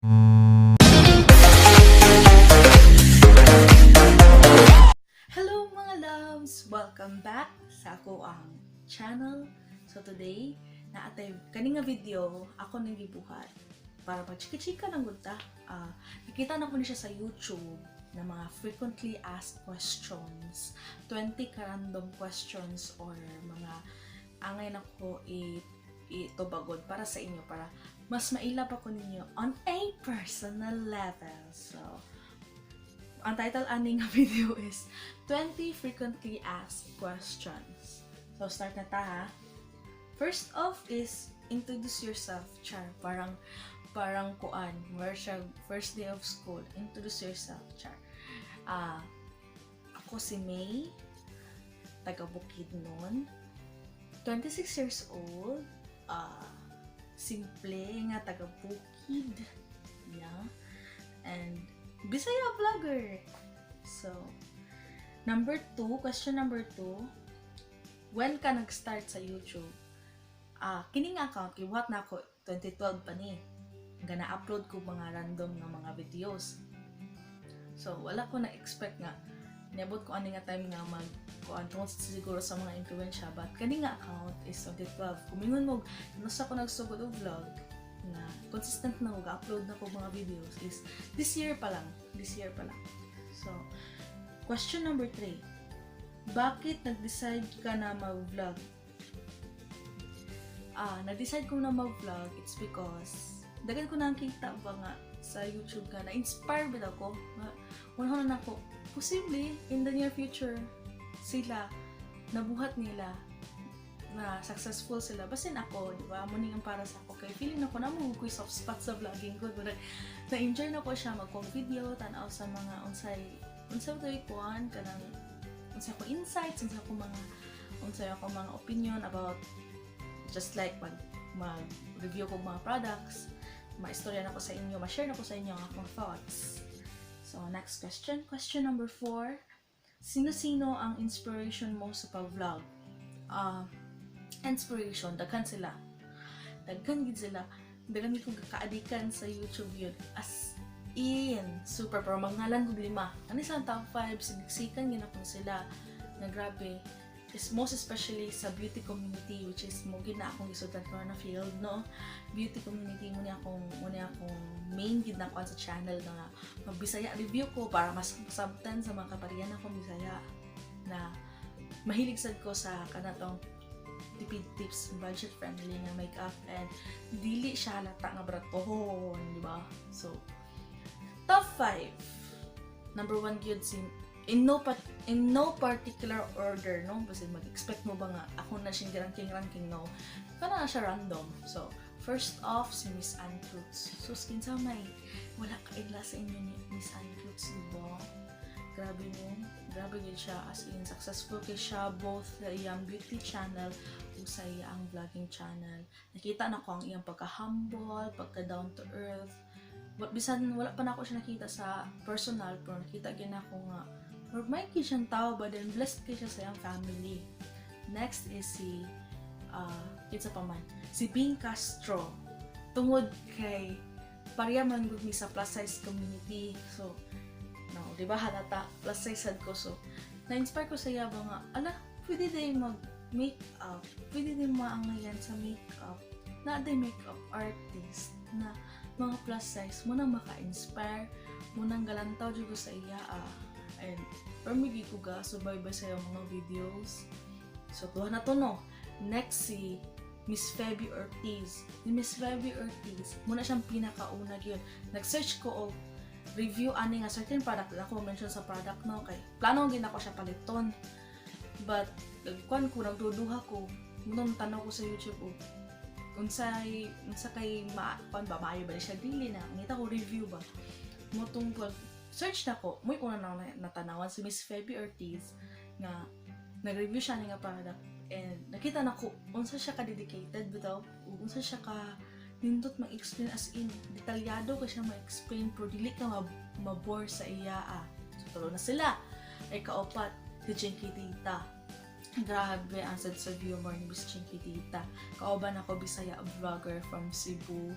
Hello, mga loves! Welcome back sa akoang channel. So today, naatay kani nga video ako nang gibuhat para magchika-chika lang gud ta. Nakita na ko ni siya sa YouTube na mga frequently asked questions, 20 ka random questions or mga angay nako i itubagod para sa inyo para mas maila pa ko ninyo on a personal level. So, ang title ani nga video is 20 frequently asked questions. So, start na ta ha. First off is introduce yourself, char. Parang kuan, where siya first day of school. Introduce yourself, char. Ako si May, taga Bukidnon, 26 years old, simple nga taga Bukid. Yeah. And Bisaya vlogger. So, number two, question number two, when ka nag-start sa YouTube? Kining account, gibuhat na ako 2012 pa ni. Hanggang na-upload ko mga random nga mga videos. So, wala ko na-expect nga niabot ko ani nga time nga mag kuan tungod siguro sa mga influensya, but kani nga account is 2012. Kumingon mo nasa ko nagsugod og vlog na consistent na ko upload na ko mga videos is this year pa lang, this year pa lang. So, question number 3, bakit nag-decide ka na mag-vlog? Nag-decide ko na mag-vlog, it's because daghan ko nakita ba nga sa YouTube ka na-inspire bitaw ko nga una na ako, posible in the near future sila nabuhat nila na successful sila, basin ako, di ba? Mo ang para sa ako kay feeling na ko na mo ko soft spot sa vlogging ko, but na-enjoy na ko siya mag video, tan-aw sa mga unsay unsay to kuan kanang unsay ko insights, unsay ako mga opinion about just like mag review ko mga products, maistorya na ko sa inyo, ma-share na ko sa inyo ang akong thoughts. So, next question. Question number 4. Sino-sino ang inspiration mo sa pag-vlog? Inspiration, daghan sila. Daghan gid sila. Daghan gid kong kaadikan sa YouTube yun. As in, super. Pero mangalan kog lima. Ano sa top 5, siksikan gid ako sila. Na grabe. Is most especially sa beauty community, which is mo gid na akong gisudlan ko na field, no? Beauty community mo ni akong main gid na kuan sa channel na magbisaya review ko para mas masabtan sa mga kaparian akong Bisaya na mahilig sad ko sa kanatong tipid tips, budget friendly nga makeup and dili siya halata nga baratohon, di ba? So, top 5. Number 1 gyud si, in no particular order, no, kasi mag-expect mo ba nga ako na siyang ranking ranking, no? Kana na siya random. So, first off, si Miss Anne Clutz. So, kinsa may wala kaila sa inyo ni Miss Anne Clutz, di ba? Grabe, no? Grabe gid siya, as in successful kay siya both sa iyang beauty channel ug sa iyang vlogging channel. Nakita na ko ang iyang pagka-humble, pagka down to earth. But bisan wala pa na ako siya nakita sa personal, pero nakita gyud nako nga or may kay siyang tao ba, then blessed kay siya sa iyang family. Next is si kinsa pa man, si Bing Castro, tungod kay pareha man gud mi sa plus size community. So, no, di ba halata plus size sad ko? So, na-inspire ko sa iya ba nga ala, pwede din mag makeup, pwede din maangayan sa makeup na day makeup artist na mga plus size mo nang maka-inspire mo nang galantaw jud ko sa iya. And permi ko ga subaybay sa iyang mga videos. So, tuwa na to, no? Next, si Miss Feby Ortiz. Ni Miss Feby Ortiz, muna siyang pinakauna gyud. Nag-search ko og review ani nga certain product, ako mention sa product, no, kay plano gid ako siya paliton. But nagkuan ko, nagduduha ko, munong tanaw ko sa YouTube og unsay unsa kay ma kuan ba, maayo ba siya, dili na ngita ko review ba mo tungkol. Search na ko mo'y una na natanawan si Miss Feby Ortiz nga nag-review siya ni nga product and nakita na ko unsa siya ka dedicated bitaw ug unsa siya ka nindot mag-explain, as in detalyado ka siya ma-explain pero dili ka mabore sa iya ah. So tulo na sila. Ay, kaupat, si Jinky Tita. Grabe ang sense of humor ni Miss Chinky Tita. Kauban ako Bisaya vlogger from Cebu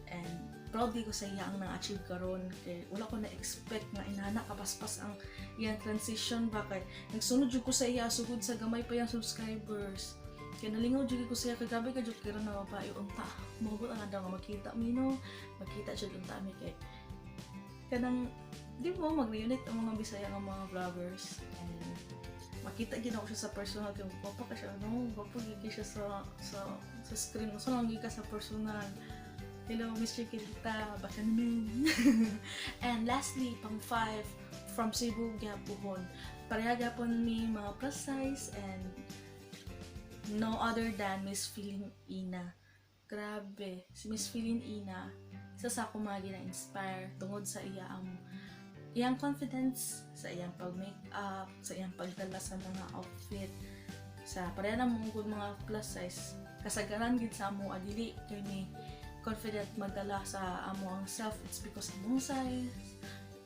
and Proud di ko sa iya ang na-achieve karon kay wala ko na-expect nga inana kapaspas ang iyang transition ba, kay nagsunod jud ko sa iya sugod sa gamay pa iyang subscribers. Kay nalingaw jud ko sa iya kagabi ka jud karon na babae. Unta moabot ang adlaw nga makita mi, no? Makita jud unta mi kay kanang di mo mag-reunite ang mga Bisaya nga mga vloggers and makita gid ako siya sa personal kay gwapa ka siya, no? Gwapa gid siya sa screen. Unsa lang gid ka sa personal. Hello, Miss Chiquitita, baka naman. And lastly, pang 5, from Cebu gyapon, pareha gyapon mi mga plus size, and no other than Miss Feeling Ina. Grabe, si Miss Feeling Ina, isa sa akong mga gina-inspire tungod sa iya ang iyang confidence, sa iyang pag-makeup, sa iyang pagdala sa mga outfit, sa pareha na mong mga plus size. Kasagaran gid sa amo, adili kay ni confident magdala sa amo ang self. It's because among size,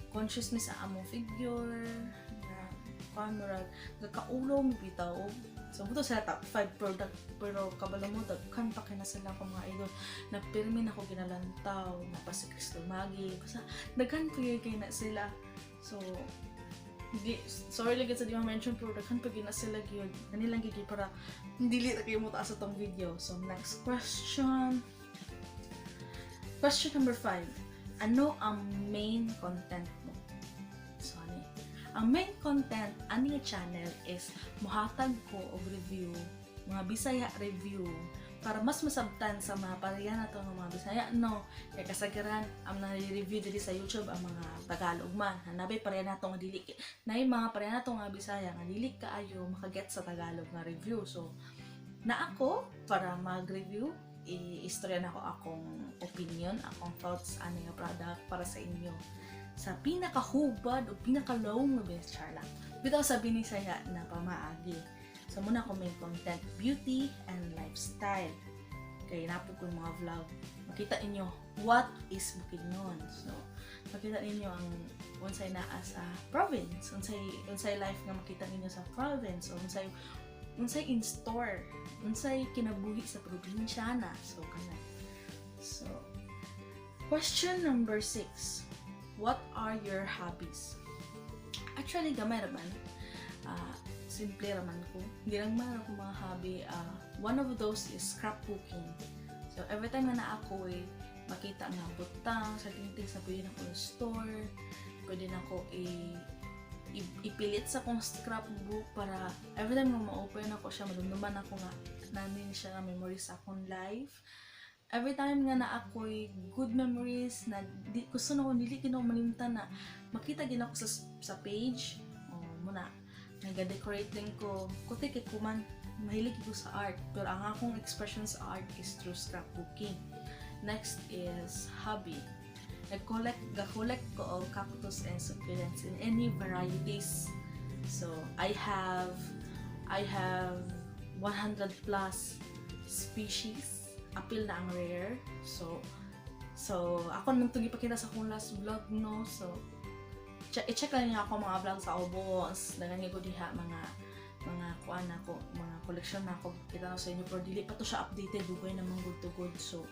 conscious mi sa among figure, na kuan, murag gakaulong bitaw. So, buto sila top 5 product, pero kabalo mo, daghan pa kay na sila ko mga idol na pirmi na ko ginalantaw na pa si Crystal Maggie. Basta daghan pa gyud kay na sila. So, di, sorry lang sa di ma-mention, pero daghan pa gyud na sila gyud. Kanilang gyud para dili ra kayo mo taas sa tong video. So, next question. Question number 5. Ano ang main content mo? So, ano eh? Ang main content ani nga channel is muhatag ko og review, mga Bisaya review para mas masabtan sa mga pareha na to ng mga Bisaya, no? Kay kasagaran ang nare-review diri sa YouTube ang mga Tagalog man. Hanabay pareha nato nga dili nay mga pareha nato nga Bisaya nga dili kaayo makaget sa Tagalog nga review. So na ako para mag-review, i-istorya na ko akong opinion, akong thoughts ani nga product para sa inyo sa pinakahubad o pinaka-low nga best charla. Bitaw sa Binisaya na pamaagi. So muna ko main content, beauty and lifestyle. Kay napod ko yung mga vlog. Makita ninyo what is Bukidnon. So makita ninyo ang unsay naa sa province, unsay life nga makita ninyo sa province, o unsay in store, unsay kinabuhi sa probinsya na. So kana. So question number 6. What are your hobbies? Actually, gamay ra man. Simple ra man ko. Hindi lang man ako mga hobby. One of those is scrapbooking. So, every time na naa ako eh, makita nga butang, certain things na pwede na ko store, pwede na ko ipilit sa akong scrapbook para every time nga ma-open ako siya, madumduman ako nga nanin siya nga memories sa akong life. Every time nga na ako'y good memories na di, gusto na ko dili kino malimtan na makita gid ako sa page o muna naga-decorate din ko kuti kay kuman mahilig ko sa art, pero ang akong expression sa art is through scrapbooking. Next is hobby, nag-collect ga-collect ko og cactus and succulents in any varieties. So I have 100 plus species, apil na ang rare. So ako nang ito gipakita sa akong last vlog, no? So i-check lang niyo ako mga vlog sa ubos. Daghan ko diha mga kuan nako, mga collection na ako kita na sa inyo, pero dili pa to siya updated, dugay naman good to good. So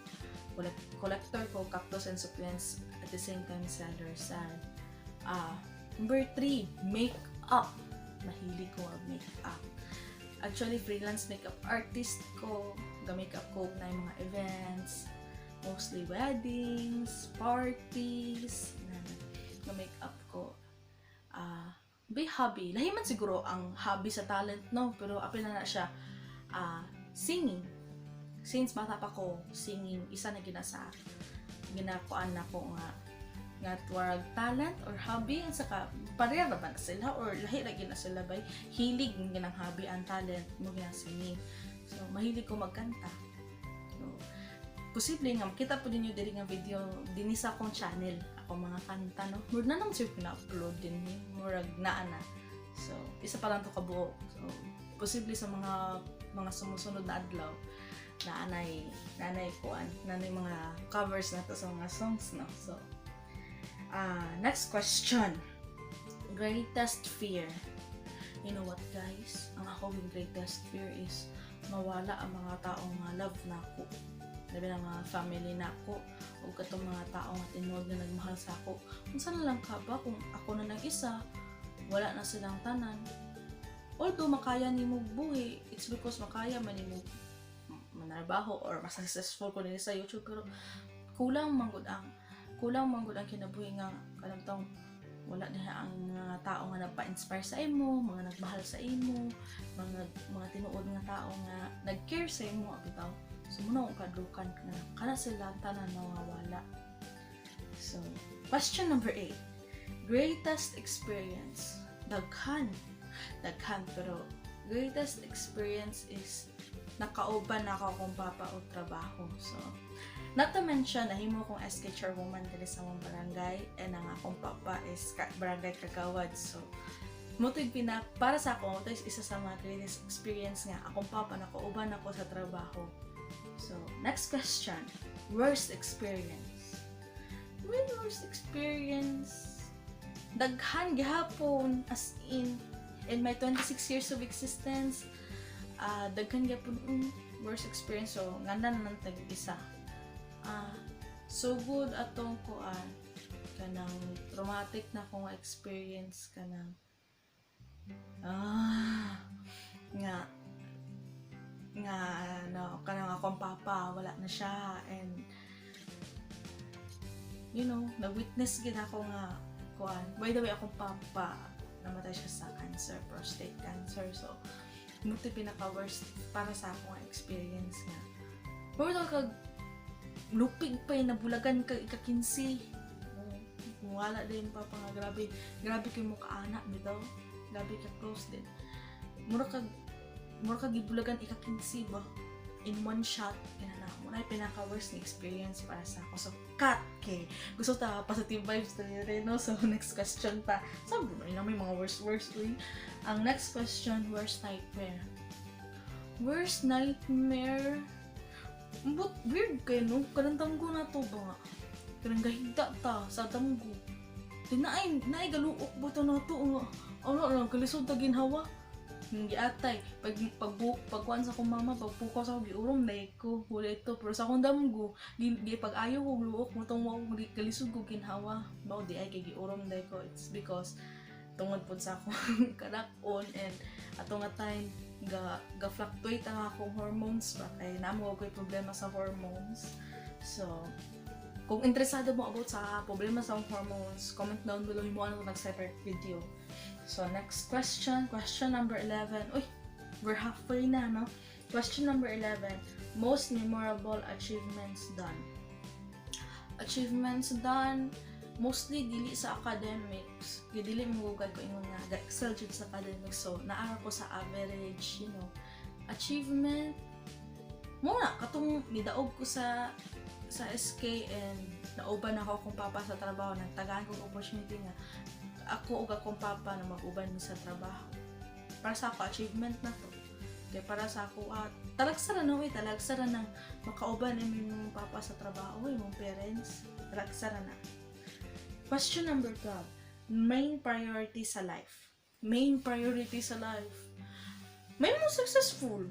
collector ko cactus and succulents, at the same time seller sad. Number 3, makeup. Mahilig ko mag makeup. Actually, freelance makeup artist ko. Ga-makeup ko na yung mga events, mostly weddings, parties, na ga-makeup ko. By hobby. Lahi man siguro ang hobby sa talent, no? Pero apil na na siya, singing. Since bata pa ko, singing, isa na gina sa ginakuan na ko nga tuwarag talent or hobby, ang saka pareha ra ba na sila or lahi ra gina sila bay hilig ng ginang hobby ang talent mo ginang singing. So mahilig ko magkanta. So posible nga makita po ninyo diri nga video dinhi sa akong channel ako mga kanta, no? Murag na nang sir na-upload din ni murag naa na. So isa pa lang to kabuo. So posible sa mga sumusunod na adlaw na anay nanay kuan nanay mga covers na to sa mga songs, no? So next question. Greatest fear. You know what, guys? Ang akong greatest fear is mawala ang mga taong nga love na ako. Labi na mga family nako ug katong mga tao nga tinuod nga nagmahal sa ako. Unsa na lang ka ba kung ako na lang isa, wala na silang tanan? Although makaya nimo buhi, it's because makaya man nimo manarbaho or mas successful ko nila sa YouTube, pero kulang man gud ang kinabuhi nga kanang tong wala na ang mga tao nga nagpa-inspire sa imo, mga nagmahal sa imo, mga tinuod nga tao nga nag-care sa imo bitaw. So mao na akong kahadlukan nga kana sila tanan mawawala. So, question number 8. Greatest experience. Daghan. Daghan, pero greatest experience is nakauban na ako akong papa og trabaho. So, not to mention, nahimo kong SK chairwoman diri sa among barangay and ang akong papa is barangay kagawad. So, mao to'y para sa ako, mao to is isa sa mga greatest experience nga akong papa nakauban ako sa trabaho. So, next question. Worst experience. Well, worst experience, daghan gihapon, as in my 26 years of existence, daghan gihapon worst experience. So, ngalan na lang tag isa. So good atong kuan, kanang traumatic na akong experience, kanang nga nga no, kanang akong papa wala na siya and na-witness gid ako nga kuan. By the way, akong papa namatay siya sa cancer, prostate cancer. So mao to pinaka worst para sa ako nga experience nga pero kag lupig pa yung nabulagan ka ika-kinsi. Kung wala din pa nga grabe, grabe kay mo kaana bitaw, grabe ka close din, mura kag gibulagan ika-kinsi ba in one shot. Kaya na mao na pinaka worst na experience para sa ako. So cut kay gusto ta positive vibes ta rin, no? So next question pa. Sabi mo na may mga worst worst, uy. Ang next question, worst nightmare. Worst nightmare. But weird kayo, no? Kanang damgo na to ba nga? Kanang gahigda ta sa damgo. Di naay, naay galuok ba to na to nga? Ano lang, kalisod ta ginhawa. Nang giatay, pag pagkuan sa akong mama, pagpukaw sa akong giurom na ko, wala ito. Pero sa akong damgo, gi pag ayaw ko luok mo tong mo kalisod ko ginhawa. Mao di ay kay giurom day ko. It's because tungod pod sa akong kadak-on and ato nga time ga fluctuate ang akong hormones ba kay namo ko'y problema sa hormones. So kung interesado mo about sa problema sa akong hormones, comment down below mo ano nag separate video. So next question, question number 11. Uy, we're halfway na, no? Question number 11. Most memorable achievements done. Achievements done, mostly dili sa academics. Kay dili mo gugad ko ingon nga ga-excel jud sa academics. So naa ko sa average. Achievement mo na katong nidaog ko sa SK and nauban ako akong papa sa trabaho, nagtagaan kong opportunity nga ako ug akong papa na mag-uban mi sa trabaho. Para sa ako, achievement na to. Kaya para sa ako, talagsa ra no, eh, talagsa ra nang makauban ni imong papa sa trabaho, imong parents, talagsa ra na. Question number 12. Main priority sa life. Main priority sa life. Mahimong successful.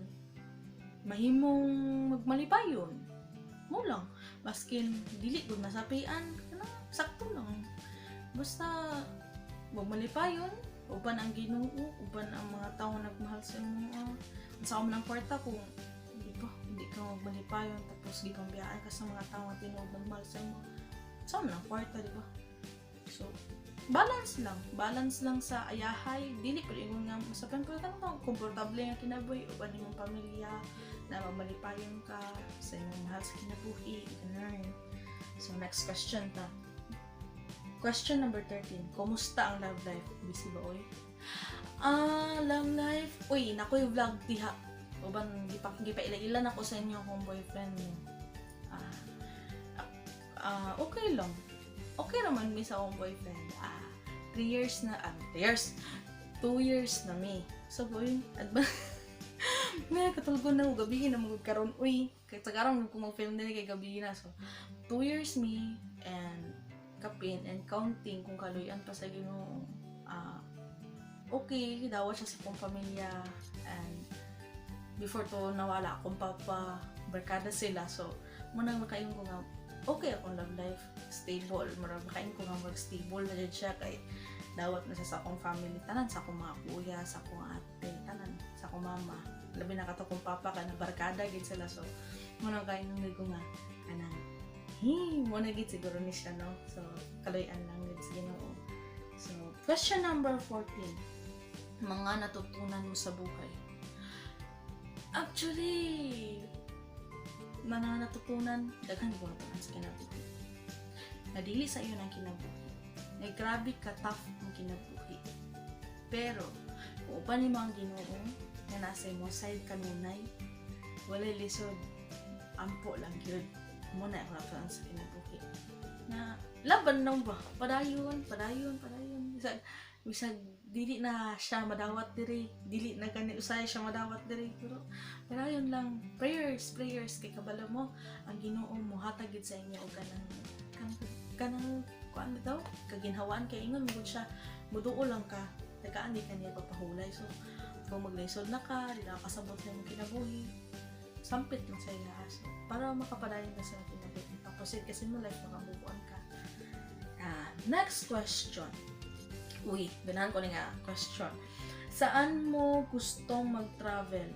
Mahimong magmalipayon. Mao lang. Baskin dili gud masapian, kana sakto lang. Basta magmalipayon, uban ang Ginoo, uban ang mga tao nagmahal sa imo. Sa man ang kwarta kung di ba, hindi ka magmalipayon tapos gipambiyaan ka sa mga tao nga tinuod nagmahal sa imo. Sa man ang kwarta, di ba? So, balance lang. Balance lang sa ayahay. Dili pero ingon nga masapan pero kanang komportable nga kinabuhi uban imong pamilya na mamalipayon ka sa imong mahal sa kinabuhi. Ganun. So, next question ta. Question number 13. Kumusta ang love life? Busy ba, oy? Ah, love life. Uy, nakoy vlog diha. Uban gipa ila-ila na ko sa inyo akong boyfriend mo. Ah, okay lang. Okay naman mi sa akong boyfriend. 3 years na, 3 years. 2 years na mi. So, boy, advance. Na, katulgon na ko, gabi na magud karon. Uy, kay sa karon ko mag-film din kay gabi na. So, 2 years mi and kapin and counting kung kaluyan pa sa Ginoo. Okay, dawat siya sa akong pamilya and before to nawala akong papa, barkada sila. So, Mao nang makaingon ko nga okay akong love life, stable. Murag makaingon ko nga murag stable na jud siya kay dawat na siya sa akong family, tanan, sa akong mga kuya, sa akong ate, tanan, sa akong mama. Labi na kato akong papa, kana barkada gid sila. So mao nang kaingon gid ko nga kanang hey, mao na gid siguro ni siya, no? So kaluy-an lang gid sa Ginoo. So question number 14: mga natutunan mo sa buhay. Actually, mga natutunan, daghan ko natutunan sa kinabuhi. Na dili sa iyo ng kinabuhi. Na grabe ka tough ang kinabuhi. Pero, kung uban nimo ang Ginoo, nga nasa imo side kanunay, walay lisod, ampo lang gyud. Mao na ako natutunan sa kinabuhi. Na laban lang ba? Padayon, padayon, padayon. Bisag dili na siya madawat diri, dili na gani usay siya madawat diri, pero padayon lang, prayers, prayers, kay kabalo mo ang Ginoo mohatag gid sa inyo og kanang kuan bitaw kaginhawaan, kay ingon mo gud siya, muduol lang ka, tagaan di ka niya pagpahulay. So kung maglisod na ka, di na ka kasabot sa imong kinabuhi, sampit lang sa iya. So para makapadayon ka sa kinabuhi, proceed kasi mo life, makabubuan ka. Ah, next question. Uy, ganahan ko ni nga question. Saan mo gustong mag-travel?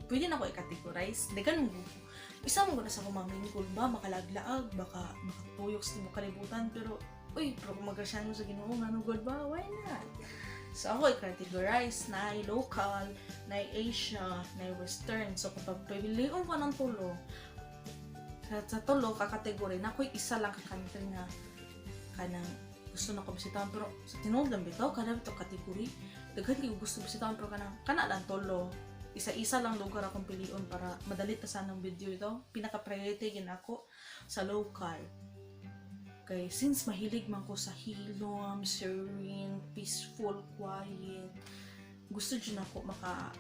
Pwede na ko i-categorize. Daghan mo. Isa mo na sa akong mga main goal ba, makalaglaag, baka makatuyok sa tibuok kalibutan, pero, uy, pero kung magrasyan mo sa Ginoo, nga no good ba? Why not? So ako i-categorize na local, na Asia, na Western. So kung pagpilion ko ng tulo, sa tulo ka kategory, na ako'y isa lang ka country nga kanang gusto na ko bisitahan, pero sa tinuod lang bitaw, kada bitaw kategory daghan kay gusto bisitahan, pero kanang kana lang tulo, isa-isa lang lugar akong pilion para madali ta sa ng video ito. Pinaka priority gin ako sa local kay since mahilig man ko sa hilom, serene, peaceful, quiet, gusto jud ako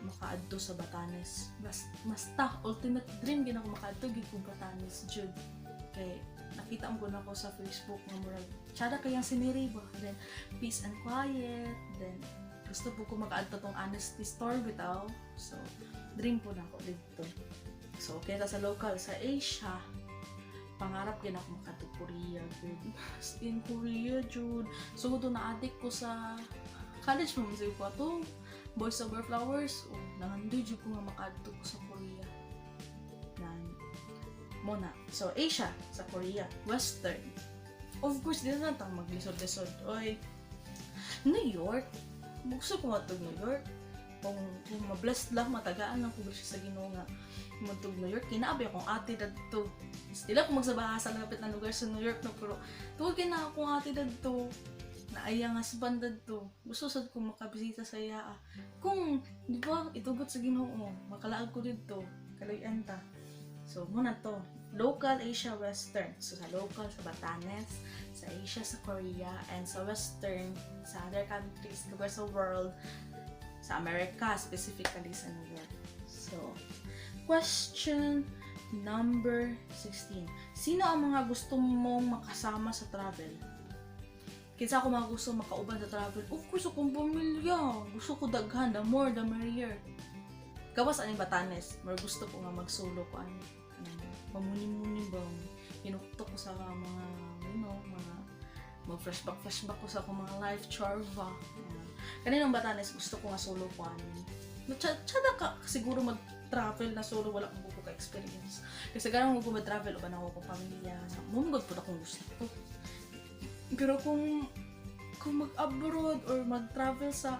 makaadto sa Batanes. Basta ultimate dream gid ako makaadto gid ko Batanes jud, kay nakita mo ko sa Facebook nga murag tsada kayang scenery ba, then peace and quiet, then gusto po ko makaadto tong honesty store bitaw. So dream po na ako dito. So okay ta sa local. Sa Asia, pangarap gid ako makadto Korea gud. As in Korea jud. So do na addict ko sa college mo man ko ato Boys Over Flowers. Oh, nangandoy jud ko nga makaadto ko sa Korea nan mo na. So Asia, sa Korea. Western, of course di na tang maglisod-lisod, oy. New York, gusto ko matug New York. Kung ma-blessed lang, matagaan lang ko siya sa Ginoo nga matug New York. Kinaabay akong ate dadto. Dili ako magsabaha sa lapit na lugar sa New York, no, pero tuod kay na akong ate dadto na ayang husband dadto. Gusto sad ko makabisita sa iya. Ah. Kung di ba itugot sa Ginoo, makalaag ko didto, kaluy-an ta. So mao na to. Local, Asia, Western. So sa local, sa Batanes, sa Asia, sa Korea, and sa Western, sa other countries, lugar sa world, sa America, specifically sa New York. So, question number 16. Sino ang mga gusto mong makasama sa travel? Kinsa ako mga gusto makauban sa travel? Of course, akong pamilya. Gusto ko daghan. The more, the merrier. Gawas aning Batanes. More gusto ko nga mag-solo ko ani. Kanang mamuni-muni ba? Hinukto ko sa mga, mga mag-flashback flashback ko sa akong mga life charva. Ayan. Kaninang Batanes, gusto ko nga solo ko ani. Tsada ka siguro mag-travel na solo, wala akong buko ka experience. Kasi ganang mo mag-travel, uban ako akong pamilya. Mumugod po akong gusto. Pero kung mag-abroad or mag-travel sa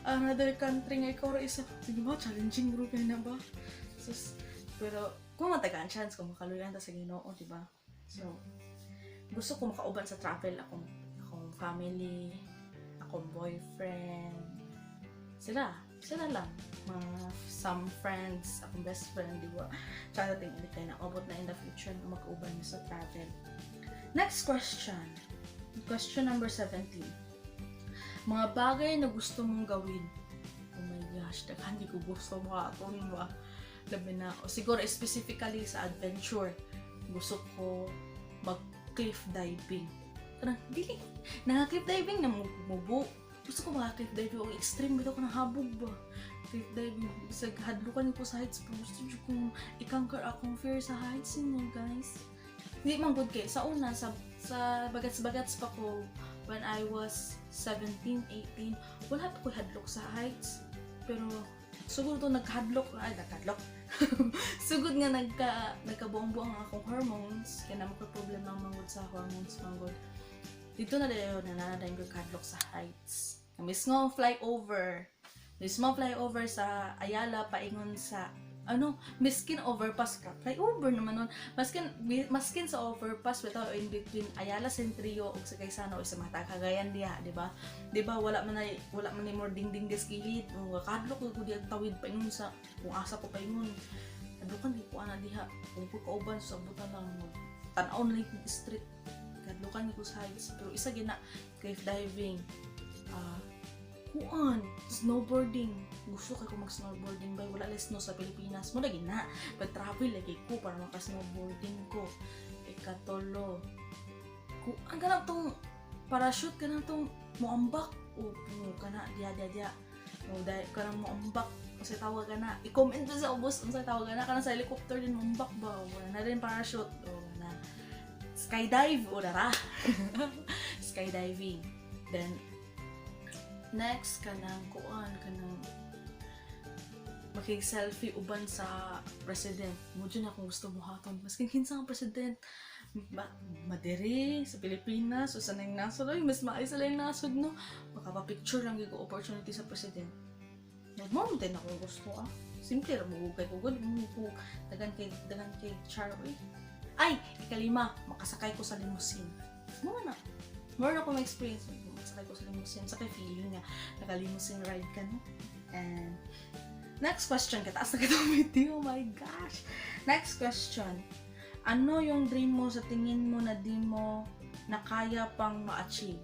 another country nga ikaw ra isa, sige ba, challenging bro kay na ba? Sus, pero kung matagaan chance, kung makaluyan ta sa Ginoo, di ba? So, gusto ko makauban sa travel akong family, akong boyfriend, sila, sila lang. Mga some friends, akong best friend, di ba? Tsaka natin ulit kayo na abot na in the future na magkauban niyo sa travel. Next question. Question number 17. Mga bagay na gusto mong gawin. Oh my gosh, daghan di ko gusto mga ba? Labi na, o siguro specifically sa adventure, gusto ko mag cliff diving. Kanang, dili, naka-cliff diving na mubo. Gusto ko maka-cliff diving, o extreme bitaw ko ng habog ba. Cliff diving. Bisag hadlukan ko sa heights, pero gusto jud kong i-conquer akong fear sa heights ninyo, guys. Hindi man gud kay sa una, sa bagats-bagats pa ko when I was 17, 18, wala pa ko hadlok sa heights. Pero sugod to nagkahadlok, ay, nagkahadlok. Sugod nga nagkabuang-buang ang akong hormones, kaya naa man ko problema mangod sa hormones mangod. Dito na dayon na na ko kahadlok sa heights. Mismo flyover. Mismo flyover sa Ayala paingon sa ano, miskin overpass ka. Flyover naman nun. Maskin sa overpass bitaw, in between Ayala Centrio ug sa Gaisano o sa mga Cagayan diha, di ba? Di ba wala man ni more dingding des gilid. O kadlok ko diha tawid paingon sa kung asa ko paingon. Hadlokan di ko ana diha. Kung ko kauban sa butan lang tan-aw na lang street. Kadlokan ko sa heights, pero isa gina cliff diving. Ah, kuan, snowboarding. Gusto kay ko mag-snowboarding bay wala les snow sa Pilipinas. Mo lagi na. Pag-travel lagi ko para maka-snowboarding ko. Ikatulo. Kuan, kanang tong parachute, kanang tong moambak o mo kana diya diya diya. O dahil kanang moambak kasi tawag ka na. I-comment to sa ubos unsa tawag ka na, kanang sa helicopter din moambak ba o wala na din parachute o na skydive o dara. Skydiving. Then next, kanang kuan, kanang makig-selfie uban sa president. Mo dyan akong gusto buhaton. Maskin kinsa ang president, madiri sa Pilipinas o sa nang nasod, ay, mas maayo sa laing nasod, no? Makapa-picture lang gyud ko opportunity sa president. Mo din akong gusto ah. Simple ra mo kay ko gud mo ko dagan kay char oy. Ay, ikalima, makasakay ko sa limousine. Mo na. More na ko ma-experience makasakay ko sa limousine. Sa kay feeling nga naka-limousine ride ka, no? And next question, kataas na kita video. Oh my gosh. Next question. Ano yung dream mo sa tingin mo na di mo na kaya pang ma-achieve?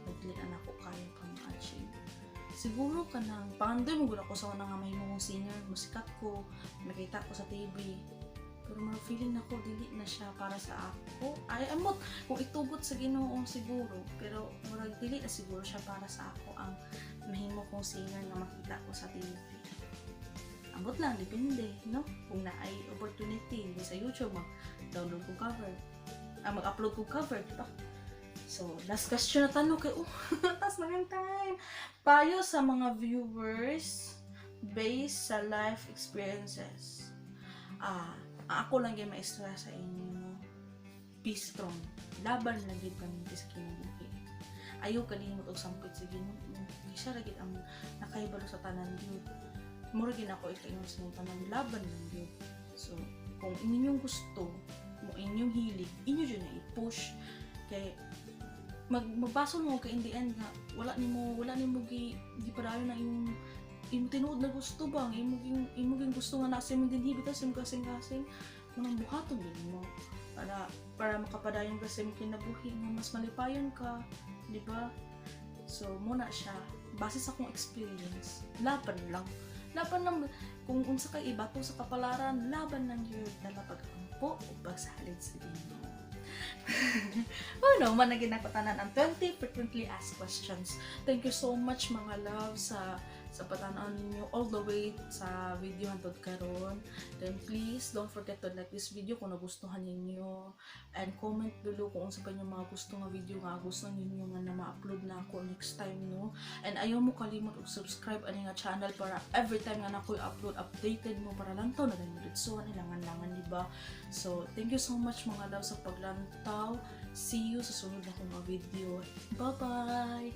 Nagli na ko kaya pang ma-achieve. Siguro kanang pangandoy mo gud ako sa una nga mahimo kong singer, musikat ko, makita ko sa TV. Pero mga feeling nako dili na siya para sa ako. Ay, amot kung itugot sa Ginoo siguro, pero murag dili na siguro siya para sa ako ang mahimo kong singer nga makita ko sa TV. Ambot lang, depende, no? Kung naay opportunity sa YouTube, mag-download ko cover. Ah, mag-upload ko cover, di ba? So, last question na tanong kay, oh, tas na yung time. Payo sa mga viewers based sa life experiences. Ah, ang ako lang yung maistorya sa inyo, no? Be strong. Laban lang gyud kami sa kinabuhi. Ayaw kalimot og sampit sa Ginoo. Kay siya ra gyud ang nakahibalo sa tanan gyud. Mura gyud ako ikaingon sa inyong tanan, laban lang gyud. So, kung inyong gusto, mo inyong hilig, inyo jud na i-push kay magbasol mo kay in the end nga wala nimo gi gipadayon na imong imo tinuod na gusto ba, ang imo ging gusto nga nasa imong dinhi bitaw sa imong kasing-kasing manang buhaton din mo para makapadayon ka sa imong kinabuhi nga mas malipayon ka, di ba? So mo na siya, base sa akong experience, laban lang, laban lang. Kung unsa kay ibato sa kapalaran, laban lang yun, dala pag-ampo o pagsalig sa Ginoo. Oh no, man na ginakutanan ang 20 frequently asked questions. Thank you so much, mga love, sa patan-aw ninyo all the way sa video hantod karon. Then please don't forget to like this video kung nagustuhan ninyo and comment below kung unsa pa inyong mga gusto nga video nga gusto ninyo nga na ma-upload na ako next time, no. And ayaw mo kalimot og subscribe ani nga channel para every time nga nako upload, updated mo para lantaw na din mo didto langan-langan, di ba? So thank you so much, mga love, sa paglantaw. See you sa sunod na kong mga video. Bye bye.